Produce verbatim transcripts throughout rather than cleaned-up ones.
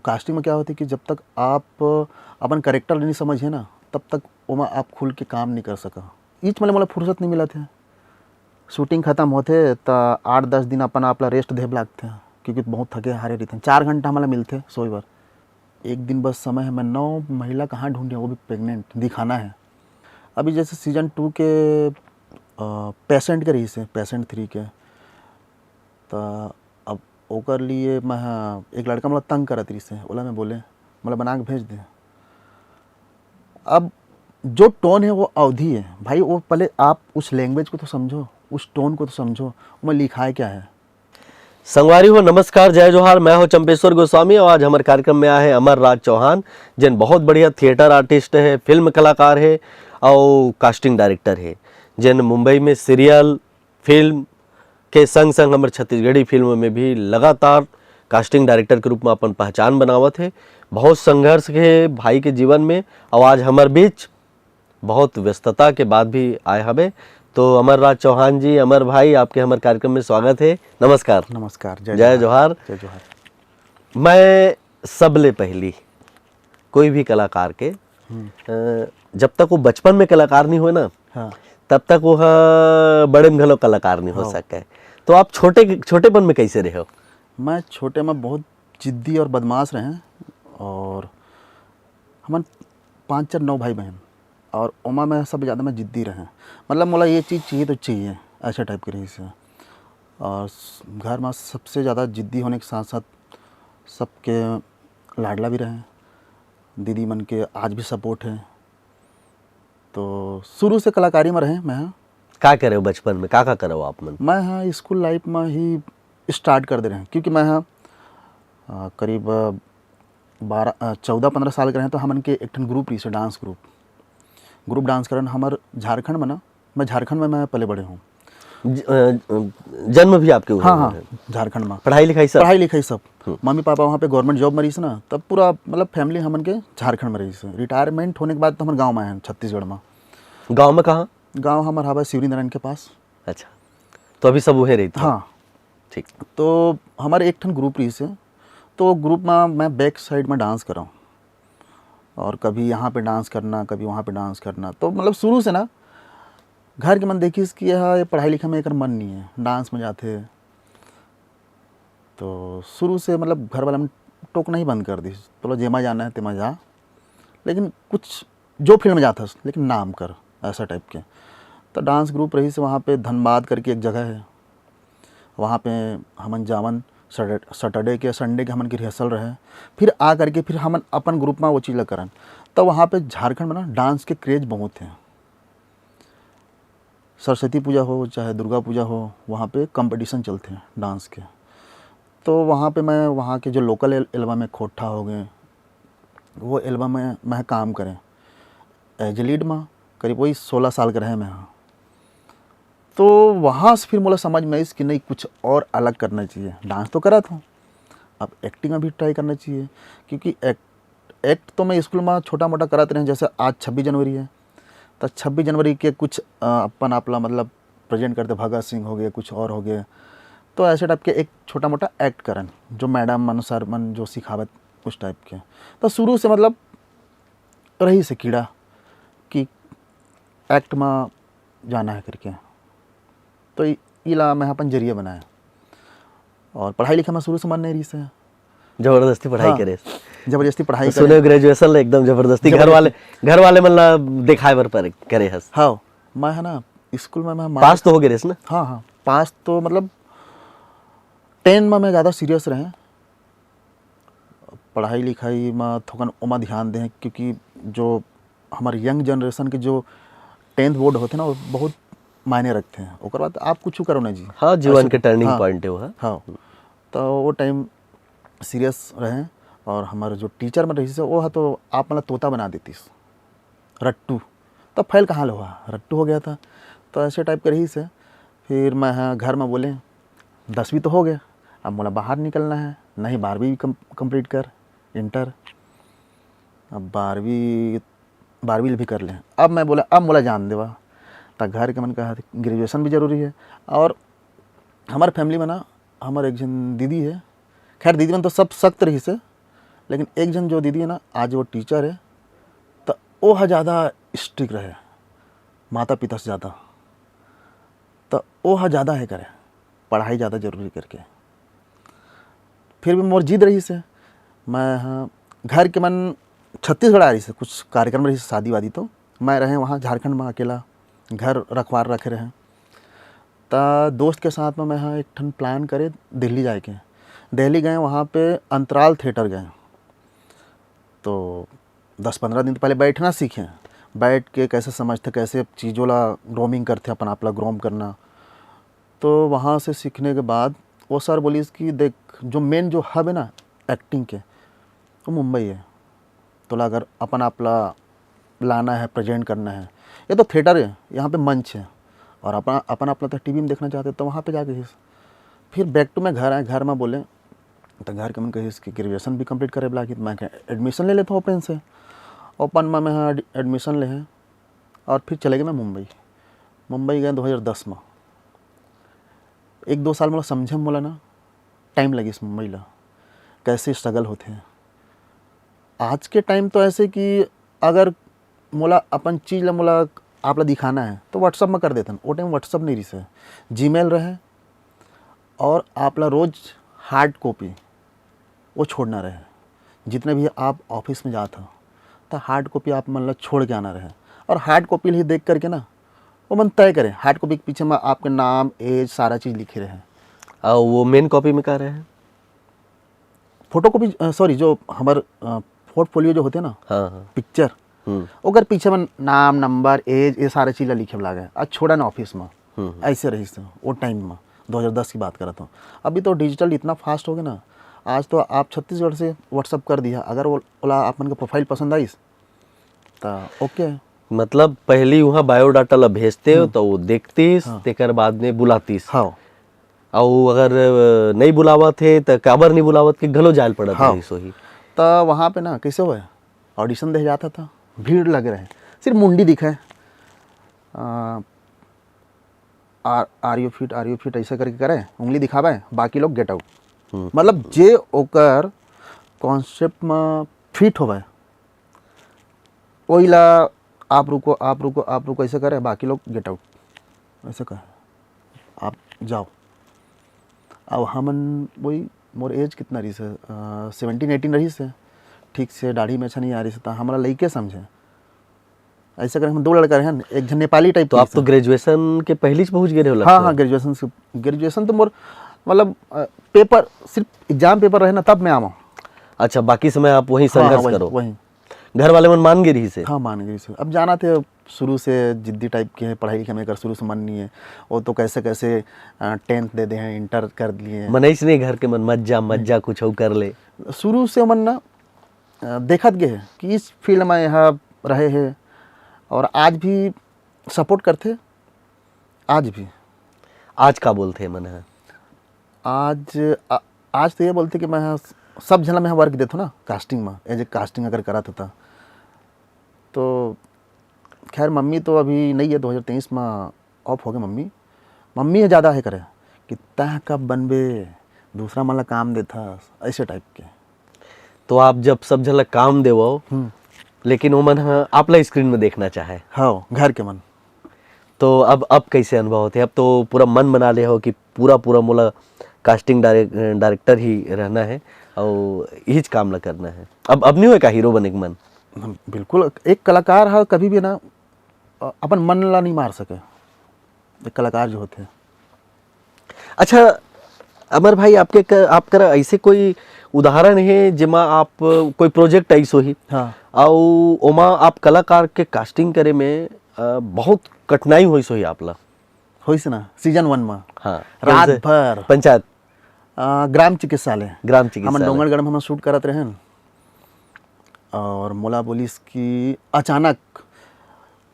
Casting में क्या होथे कि जब तक आप अपन करेक्टर नहीं समझे ना, तब तक ओमा आप खुल के काम नहीं कर सका। इच मतलब मोला फुर्सत नहीं मिलत हे। शूटिंग खत्म होथे त आठ दस दिन अपन आप ला रेस्ट देहे बर लागथे, क्योंकि बहुत थके हारे रहिथन। चार घंटा हमला मिलथे सोए बर। एक दिन बस समय है, मैं नौ महिला कहाँ ढूंढिया, वो भी प्रेग्नेंट, दिखाना है। अभी जैसे सीजन टू के पेशेंट के रहिस हे, पेशेंट थ्री के, त अब ओकर लिए मैं ह, एक लड़का मोला तंग करत रहिस हे, ओला मैं बोले, मोला बना के भेज दे। अब जो टोन है वो अवधी है भाई, वो पहले आप उस लैंग्वेज को तो समझो, उस टोन को तो समझो, वो में लिखाए क्या है। संगवारी हो, नमस्कार, जय जोहार। मैं हो चंपेश्वर गोस्वामी और आज हमारे कार्यक्रम में आए हैं अमर राज चौहान, जिन बहुत बढ़िया थिएटर आर्टिस्ट है, फिल्म कलाकार है और कास्टिंग डायरेक्टर है, जिन मुंबई में सीरियल, फिल्म के संग संग हमर छत्तीसगढ़ी फिल्म में भी लगातार कास्टिंग डायरेक्टर के रूप में अपन पहचान बनावत है। बहुत संघर्ष के भाई के जीवन में, और आज हमर बीच बहुत व्यस्तता के बाद भी आए हवे। तो अमर राज चौहान जी, अमर भाई, आपके हमर कार्यक्रम में स्वागत है। नमस्कार। नमस्कार, जय जय जोहार। जोहार। जय जोहार। मैं सबले पहली कोई भी कलाकार के, हम्म। अ, जब तक वो बचपन में कलाकार नहीं होए ना, हाँ। तब तक वो ह बड़े में घलो कलाकार नहीं हो हाँ। सके। तो आप छोटे, छोटेपन में कैसे रहे हो? मैं छोटे में बहुत जिद्दी और बदमाश रहे, और हमन पाँच, चार, नौ भाई बहन, और ओमा मैं सबसे ज़्यादा मैं जिद्दी रहे। मतलब मोला ये चीज़ चाहिए तो चाहिए, ऐसा टाइप के रहिस हे। और स-, घर में सबसे ज़्यादा जिद्दी होने के साथ साथ सबके लाडला भी रहे। दीदी मन के आज भी सपोर्ट है। तो शुरू से कलाकारी में रहे मैं ह। का करे हो बचपन में, का का करे हो आप मन? मैं ह स्कूल लाइफ में ही स्टार्ट कर दे रहे हैं, क्योंकि मैं ह, अ, करीब, अ, बारह, अ, चौदह पन्द्रह साल के रहे तो हमन के एक ठन ग्रुप रहिस हे, डांस ग्रुप। ग्रुप डांस करन हमर झारखंड में ना, मैं झारखंड में मैं पले बड़े हूँ। ज-, अ, अ, जन्म भी आपके उधर हाँ, हुआ हाँ, है? झारखंड में। पढ़ाई लिखाई सब? पढ़ाई लिखाई सब। हम्म। मम्मी पापा वहाँ पे गवर्नमेंट जॉब में रहिस ना, तब पूरा मतलब फैमिली हमन के झारखंड में रहिस हे। रिटायरमेंट होने के बाद तो हमन गाँव में आए हैं, छत्तीसगढ़ में। गाँव में कहाँ? गाँव हमर हवा शिवरी नारायण के पास। अच्छा, तो अभी सब उहे रहिथे? हाँ। ठीक। तो हमारे एक ठन ग्रुप रहिस हे, तो ग्रुप में मैं बैक साइड में डांस करा हूँ, और कभी यहाँ पे डांस करना, कभी वहाँ पे डांस करना। तो मतलब शुरू से ना घर के मन देखिस कि यह, ये पढ़ाई लिखाई में एकर मन नहीं है, डांस में जाथे। तो शुरू से मतलब घर वाला मन टोकना ही बंद कर दिस, "तोला जेमा जाना है तेमा जा, लेकिन कुछ जो फील्ड में जात हस, लेकिन नाम कर", ऐसा टाइप के। तो डांस ग्रुप रहिस हे वहाँ पे, धनबाद करके एक जगह है, वहाँ पे हमन जावन। सैटरडे के, संडे के हमन के रिहर्सल रहे। फिर आ करके फिर हमन अपन ग्रुप में वो चीज़ ला करन। तो वहाँ पे झारखंड में ना डांस के क्रेज बहुत है। सरस्वती पूजा हो चाहे दुर्गा पूजा हो, वहाँ पे कंपटीशन चलते हैं डांस के। तो वहाँ पे मैं, वहाँ के जो लोकल एल-, एल्बम है, खोट्ठा हो गए, वो एल्बम में मैं काम करें एज लीड में। करीब वही सोलह साल के रहे मैं, हाँ। तो वहाँ से फिर मोला समझ में आइस कि नहीं, कुछ और अलग करना चाहिए। डांस तो करा था, अब एक्टिंग में भी ट्राई करना चाहिए, क्योंकि एक्ट, एक्ट तो मैं स्कूल में छोटा मोटा करत रहे, जैसे आज छब्बीस जनवरी है, तो छब्बीस जनवरी के कुछ, अ, अपन आप ला मतलब प्रेजेंट करते, भगत सिंह हो गए, कुछ और हो गए, तो ऐसे टाइप के एक छोटा मोटा एक्ट करन, जो मैडम मन, सर मन जो सिखावत, उस टाइप के। तो शुरू से मतलब रहिस हे कीड़ा कि एक्ट में जाना है करके, तो इ-, इला मैं अपन जरिया बनाया। और पढ़ाई लिखाई में शुरू से मन नहीं रहिस हे। जबरदस्ती पढ़ाई हाँ, करे। जबरदस्ती पढ़ाई तो करे। सुने ग्रेजुएशन ले एकदम जबरदस्ती, घर जबरदस्ती। वाले, घर वाले मन ला दिखाए बर पर करे हस। हाँ, मैं है ना, स्कूल में मैं मार- पास तो हो गए रहिस ना? हाँ, हाँ, पास तो मतलब टेन में मैं ज़्यादा सीरियस रहे, पढ़ाई लिखाई में थोकन ओमा ध्यान दें, क्योंकि जो हमारे यंग जनरेशन के जो टेंथ बोर्ड होते ना, वो बहुत मायने रखते हैं। ओकर बाद आप कुछ करो ना जी। हाँ, जीवन ऐसे के टर्निंग हाँ, पॉइंट है वो, हाँ। हाँ, तो वो टाइम सीरियस रहे, और हमारे जो टीचर में रहिस हे, वो है तो आप मतलब तोता बना देतिस, रट्टू। तो फेल कहाँ ले हुआ, रट्टू हो गया था। तो ऐसे टाइप के रहिस हे। फिर मैं, हाँ, घर में बोले, "दसवीं तो हो गया, अब मोला बाहर निकलना है, नहीं बारहवीं भी कम-, कंप्लीट कर, इंटर, अब बारहवीं, बारहवीं भी कर ले।" अब मैं बोला, "अब मोला जान देवा।" त घर के मन कहा, "ग्रेजुएशन भी जरूरी है।" और हमारे फैमिली में ना, हमारे एक जन दीदी है, खैर, दीदी मन तो सब सख्त रहिस हे, लेकिन एक झन जो दीदी हे ना, आज वो टीचर हे, त वो ह ज़्यादा स्ट्रिक्ट रहे माता पिता से ज़्यादा। त वो ह ज़्यादा हे करे, पढ़ाई ज़्यादा जरूरी करके। फिर भी मोर जिद रहिस हे, मैं ह, घर के मन छत्तीसगढ़ आए रहिस हे, कुछ कार्यक्रम रहिस हे, शादी वादी, तो मैं रहे वहाँ झारखंड में अकेला, घर रखवार रखे रहे। त दोस्त के साथ में मैं ह एक ठन प्लान करे दिल्ली जाए के। दिल्ली गए, वहाँ पे अंतराल थिएटर गए। तो दस पंद्रह दिन तो पहले बैठना सीखे, बैठ के कैसे समझते, कैसे चीज़ों ला ग्रूमिंग करते, अपन आप ला ग्रूम करना। तो वहाँ से सीखने के बाद वो सर बोलिस कि देख, जो मेन जो हब है ना एक्टिंग के, वो मुंबई है। तोला अगर अपन आप ला लाना है, प्रेजेंट करना है, ये तो थिएटर है, यहाँ पे मंच है, और अपन अपन आप ला तो टीवी में देखना चाहते, तो वहाँ पे जाके ही। फिर बैक टू मैं घर आए, घर में बोले, तो घर के मन कहिस कि ग्रेजुएशन भी कंप्लीट करे ला कि मैं एडमिशन ले लेता हूँ ओपन से। ओपन में मैं एडमिशन ले, और फिर चले गए मैं मुंबई। मुंबई गए दो हज़ार दस में। एक दो साल मोला समझे में, मोला ना टाइम लगिस मुंबई ला, कैसे स्ट्रगल होते हैं। आज के टाइम तो ऐसे कि अगर मोला अपन चीज़ ला, मोला आप ला दिखाना है, तो WhatsApp में कर देते हैं। वो टाइम WhatsApp नहीं रहिस हे, जीमेल रहे, और आप ला रोज हार्ड कॉपी वो छोड़ना रहे। जितने भी आप ऑफिस में जात हो, तो हार्ड कॉपी आप मन ला छोड़ के आना रहे, और हार्ड कॉपी ही देख करके ना वो मन तय करें। हार्ड कॉपी के पीछे में आपके नाम, एज, सारा चीज़ लिखे रहे। और वो मेन कॉपी में का रहे? फोटो कॉपी, सॉरी, जो हमार पोर्टफोलियो जो होते हैं ना, हाँ हाँ। पिक्चर, हम्म। ओकर पीछे में नाम, नंबर, एज, ये सारे चीज़ ला लिखे लागे। आज छोड़ा ना ऑफिस में, हम्म। ऐसे रहिस हे वो टाइम में, दो हज़ार दस की बात करत हूँ। अभी तो डिजिटल इतना फास्ट हो गया ना, आज तो आप छत्तीसगढ़ से WhatsApp कर दिया, अगर वो ओला आप मन के प्रोफाइल पसंद आइस, तो ओके। मतलब पहली वहाँ बायोडाटा ला भेजते हो, हम्म। तो वो देखतीस, हाँ। तेकर बाद में बुलातीस। हाँ, और अगर अ, नहीं बुलावत हे, तो काबर नहीं बुलावत के घलो जाल पड़त हाँ। रहिस होही। तो वहाँ पे ना कैसे हुआ, ऑडिशन दे जाता था, भीड़ लग रहे, सिर्फ मुंडी दिखे, are you fit, are you fit ऐसा करके करे, उंगली दिखावे, बाकी लोग गेट आउट। हम्म। मतलब जे ओकर कॉन्सेप्ट में फिट होवे, वही ला आप रुको, आप रुको, आप रुको, ऐसे करे, बाकी लोग गेट आउट, ऐसे कहे, आप जाओ। अब हमन वही, मोर एज कितना रहिस हे, सेवनटीन एटीन रहिस हे, ठीक से दाढ़ी में अच्छा नहीं आ रहिस हे, तो हमरा लइके समझे। ऐसे करके हम दो लड़का रहे हैं, एक झन नेपाली टाइप। तो आप तो ग्रेजुएशन के पहली से पहुंच गए रहे हो, लगता हाँ है। हाँ, ग्रेजुएशन से, ग्रेजुएशन तो मोर मतलब पेपर, सिर्फ एग्जाम पेपर रहे ना, तब मैं आवा। अच्छा, बाकी समय आप वहीं हाँ, हाँ, संघर्ष वही, करो। वही। घर वाले मन मान गए रहिस हे? हाँ, मान गए सर। अब जाना थे, अब शुरू से जिद्दी टाइप के हैं, पढ़ाई लिखाई में कर शुरू से मन नहीं है। वो तो कैसे कैसे टेंथ दे दे हैं, इंटर कर लिए हैं। मनई से नहीं, घर के मन, मत जा, मत जा, कुछ और कर ले। शुरू से मन ना अ, देखत गए हैं कि इस फील्ड में यहाँ रहे हैं, और आज भी सपोर्ट करते, आज भी। आज का बोलते हैं मन है? आज आ, आज तो ये बोलते कि मैं यहाँ सब झन ला मैं वर्क देथों ना, कास्टिंग में, एज ए कास्टिंग अगर करत होता तो। खैर, मम्मी तो अभी नहीं है, दो हज़ार तेईस में ऑफ हो गए मम्मी। मम्मी है ज़्यादा है करे कि तैं कब बनबे, दूसरा मन ला काम देथस, ऐसे टाइप के। तो आप जब सब झन ला काम देवो, हम्म। लेकिन वो मन ह आप ला स्क्रीन में देखना चाहे। हाँ, घर के मन। तो अब अब कैसे अनुभव होते? अब तो पूरा मन बना ले हो कि पूरा पूरा मोला कास्टिंग डायरेक्टर ही रहना है और यही काम ला करना है। अब अब नहीं होए का हीरो बने के मन? हम बिल्कुल, एक कलाकार है, कभी भी ना अ, अपन मन ला नहीं मार सके, एक कलाकार जो होते हैं। अच्छा अमर भाई, आपके क, आप करा ऐसे कोई उदाहरण है जेमा आप कोई प्रोजेक्ट ऐसो ही हाँ। और ओमा आप कलाकार के कास्टिंग करे में अ, बहुत कठिनाई होइस होही आप ला? होइस ना सीजन वन में। हाँ। रात जैसे भर। पंचायत। अ, ग्राम चिकित्सालय। ग्राम चिकित्सालय। हमन डोंगरगढ़ में हम शूट करत रहेन, और मोला बोलिस कि अचानक,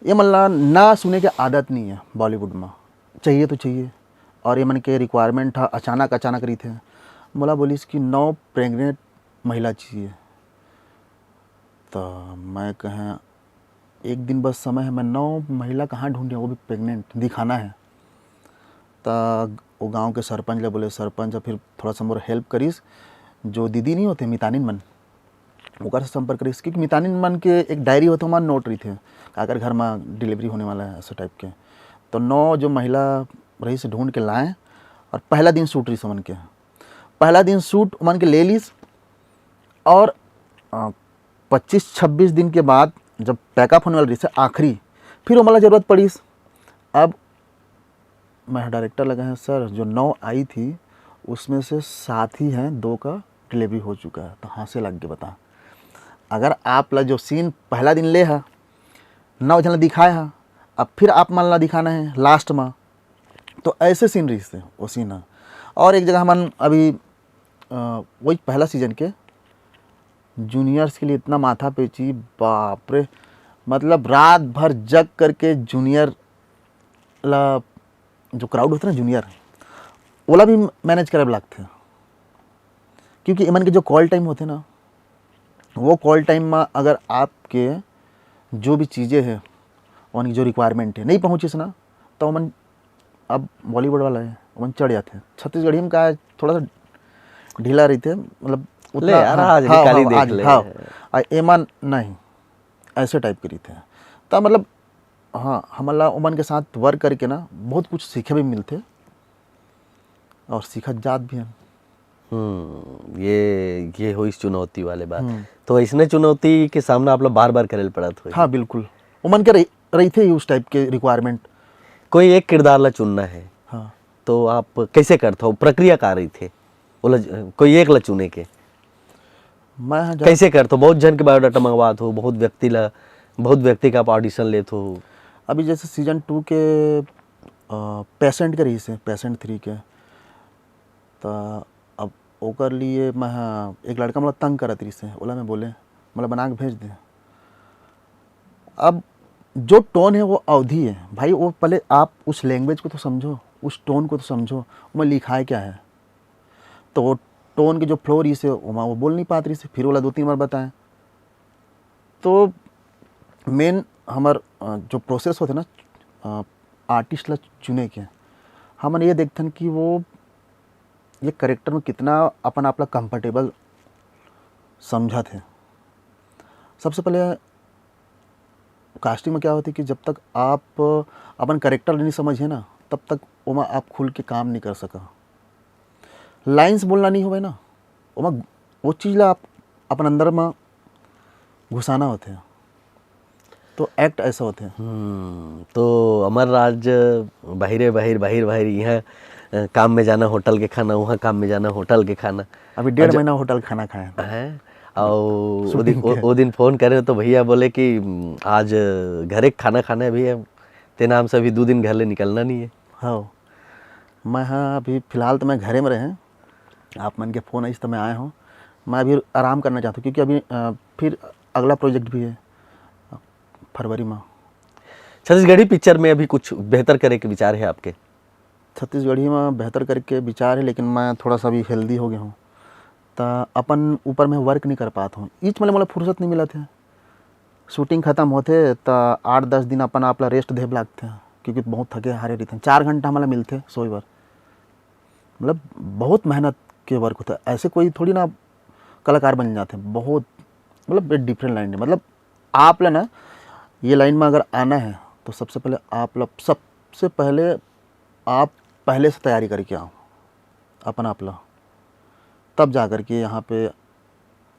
ये मन ला ना सुने के आदत नहीं है बॉलीवुड में, चाहिए तो चाहिए, और ये मन के रिक्वायरमेंट था अचानक अचानक रहिथे। मोला बोलिस कि नौ प्रेग्नेंट महिला चाहिए। तो मैं कहें, एक दिन बस समय है, मैं नौ महिला कहाँ ढूंढिया, वो भी प्रेग्नेंट, दिखाना है। तो वो गांव के सरपंच ले बोले, सरपंच फिर थोड़ा सा मोर हेल्प करिस, जो दीदी नहीं होते मितानिन मन, ओकर से संपर्क रहिस, क्योंकि मितानिन मन के एक डायरी होथे, ओमा नोट रहिथे, काकर घर म डिलीवरी होने वाला है, ऐसे टाइप के। तो नौ जो महिला रहिस, ढूंढ के लाए और पहला दिन शूट रहिस ओमन के। पहला दिन शूट ओमन के ले लिस और, अ, पच्चीस छब्बीस दिन के बाद जब पैकअप होने वाला रहिस आखिरी, फिर ओमन ला जरूरत पड़िस। अब मैं डायरेक्टर लगा है, "सर, जो नौ आई थी, उसमें से सात ही हैं, दो का डिलीवरी हो चुका है।" तो हंसे लग के, बता, अगर आप ला जो सीन पहला दिन ले है, नौ झन ला दिखाए है, अब फिर आप मन ला दिखाना है लास्ट में, तो ऐसे सीन रहिस हे, वो सीन है। और एक जगह हमन अभी, अ, वही पहला सीजन के जूनियर्स के लिए इतना माथा पेची, बाप रे, मतलब रात भर जग करके जूनियर ला, जो क्राउड होथे ना जूनियर, ओला भी मैनेज करे बर लागथे, क्योंकि एमन के जो कॉल टाइम होथे ना, वो कॉल टाइम में अगर आपके जो भी चीज़ें हैं, ओमन की जो रिक्वायरमेंट है, नहीं पहुँचिस ना, तो ओमन, अब बॉलीवुड वाला है, ओमन चढ़ जाथे। छत्तीसगढ़ी में का है, थोड़ा सा ढीला रहिथे, मतलब ले उतना, यार, हाँ, आज हाँ, निकाली हाँ, देख आज, ले। हाँ। आ, एमन नहीं, ऐसे टाइप के रहिथे। तो मतलब, हाँ, हमन ला ओमन के साथ वर्क करके ना बहुत कुछ सीखे भी मिलथे और सीखत जात भी हन। हम्म, ये, ये होइस चुनौती वाले बात। हम्म। तो अइसने चुनौती के सामना आप लोग बार-बार करे ल पड़त होही। हाँ, बिल्कुल। ओमन के रही, रहिथे ही उस टाइप के रिक्वायरमेंट। कोई एक किरदार ला चुनना है, हाँ। तो आप कैसे करथव? प्रक्रिया का रहिथे? ओला ज-, कोई एक ला चुने के। मैं हाँ जा- कैसे करथव? बहुत झन के बायोडाटा मंगवात हो, बहुत व्यक्ति ला, बहुत व्यक्ति का आप ऑडिशन लेत हो। अभी जैसे सीजन टू के, अ, पेशेंट के रहिस हे, पेशेंट थ्री के, त अब ओकर लिए मैं ह, एक लड़का मोला तंग करत रहिस हे, ओला मैं बोले, "मोला बना के भेज दे।" अब जो टोन है वो अवधी है भाई, वो पहले आप उस लैंग्वेज को तो समझो, उस टोन को तो समझो, ओमा लिखाए क्या है। तो वो टोन के जो फ्लो रहिस हे, ओमा वो बोल नहीं पात रहिस हे, फिर ओला दो तीन बार बताए। तो मेन हमर, अ, जो प्रोसेस होथे ना, अ, आर्टिस्ट ला चुने के, हमन ये देखथन कि वो ये कैरेक्टर में कितना अपन आप ला कंफर्टेबल समझत हे। सबसे पहले कास्टिंग में क्या होथे कि जब तक आप अपन कैरेक्टर नहीं समझे ना, तब तक ओमा आप खुल के काम नहीं कर सका। लाइन्स बोलना नहीं होवे ना, ओमा वो चीज़ ला आप अपन अंदर में घुसाना होथे, तो एक्ट ऐसा होथे। हम्म, तो अमर राज, बाहिरे बाहिर, बाहिर बाहिर, यहाँ, अ, काम में जाना होटल के खाना, वहाँ काम में जाना होटल के खाना। अभी डेढ़ अच्छा। महीना होटल खाना खाए हैं। हैं? और वो दिन, shooting वो, के। वो दिन फोन करे तो भैया बोले कि, "हम्म, आज घरे खाना खाना है भैया, ते नाम से अभी दो दिन घर ले निकलना नहीं है।" हाँ, मैं हाँ, अभी फिलहाल तो मैं घरे में रहे, आप मन के फोन आइस तो मैं आए हूँ। मैं अभी आराम करना चाहता हूँ, क्योंकि अभी, अ, फिर अगला प्रोजेक्ट भी है, अ, फरवरी में। छत्तीसगढ़ी पिक्चर में अभी कुछ बेहतर करे के विचार है आपके? छत्तीसगढ़ी में बेहतर करे के विचार है, लेकिन मैं थोड़ा सा अभी हेल्दी हो गया हूँ, त अपन ऊपर में वर्क नहीं कर पात हूँ। इच मतलब मोला फुर्सत नहीं मिलत हे। शूटिंग खत्म होथे त आठ दस दिन अपन आप ला रेस्ट देब लागथे, क्योंकि बहुत थके हारे रहिथन। चार घंटा हमला मिलथे सोए बर, मतलब बहुत मेहनत के वर्क होथे। ऐसे कोई थोड़ी ना कलाकार बन जाथे, बहुत, मतलब एक डिफरेंट लाइन है। मतलब आप ला ना ये लाइन में अगर आना है तो सबसे पहले आप ला, सबसे पहले आप पहले से तैयारी करके आओ अपन आप ला, तब जा करके यहाँ पे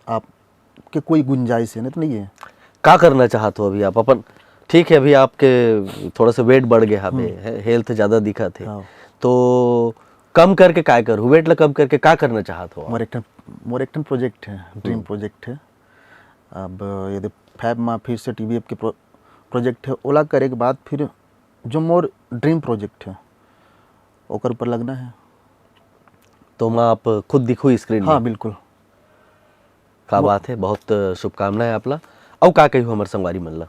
आपके कोई गुंजाइश है, नहीं तो नहीं है। का करना चाहत हो अभी आप अपन? ठीक है, अभी आपके थोड़ा सा वेट बढ़ गया हवे, हम्म। हे-, हेल्थ ज़्यादा दिखत है। हाँ। तो कम करके काय करू? वेट ला कम करके का करना चाहत हो आप? मोर एक ठन, मोर एक ठन प्रोजेक्ट है, ड्रीम हम्म। प्रोजेक्ट है। अब यदि फैब में फिर से टीवीएफ के प्रो-, प्रोजेक्ट है, ओला करे के बाद फिर जो मोर ड्रीम प्रोजेक्ट है, ओकर ऊपर लगना है। तो ओमा आप खुद दिखो स्क्रीन हाँ, में? बिल्कुल। का वो बात है, बहुत शुभकामनाएं आप ला। अउ का कहियो हमर संगवारी मन ला?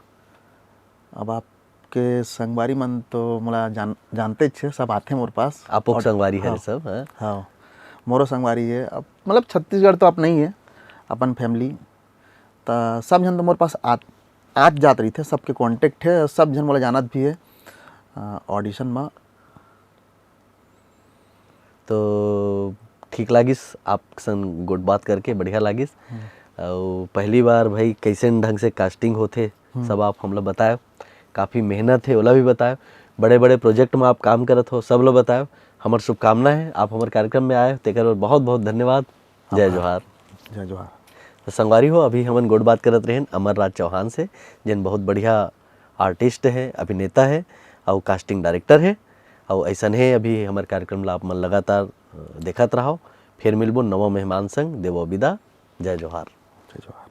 अब आपके संगवारी मन तो मोला जान-, जानते छे, सब आथे मोर पास। आप लोग और संगवारी हरे हाँ, सब, हाँ? हाँ, मोरो संगवारी है। अब मतलब छत्तीसगढ़ तो आप नहीं है, अपन फैमिली, त सब झन तो मोर पास आत, आत जात रहिथे, सबके कॉन्टैक्ट है, सब झन मोला जानत भी है। अ, ऑडिशन में तो ठीक लागिस, आप संग गोठ बात करके बढ़िया लागिस। हम्म। अउ पहली बार भाई, कैसन ढंग से कास्टिंग होथे, सब आप हमला बतायो। काफ़ी मेहनत हे, ओला भी बतायो। बड़े-बड़े प्रोजेक्ट में आप काम करत हो, सब ला बतायो। हमर शुभकामना हे, आप हमर कार्यक्रम में आए, तेकर बर बहुत-बहुत धन्यवाद। जय जोहार। जय जोहार। तो संगवारी हो, अभी हमन गोठ बात करत रहेन अमर राज चौहान से, जेन बहुत बढ़िया आर्टिस्ट हे, अभिनेता हे, अउ कास्टिंग डायरेक्टर हे। अउ ऐसन हे, अभी हमर कार्यक्रम ला आप मन लगातार, अ, देखत रहो। फिर मिलबो नवा मेहमान संग, देवो विदा। जय जोहार। जय जोहार।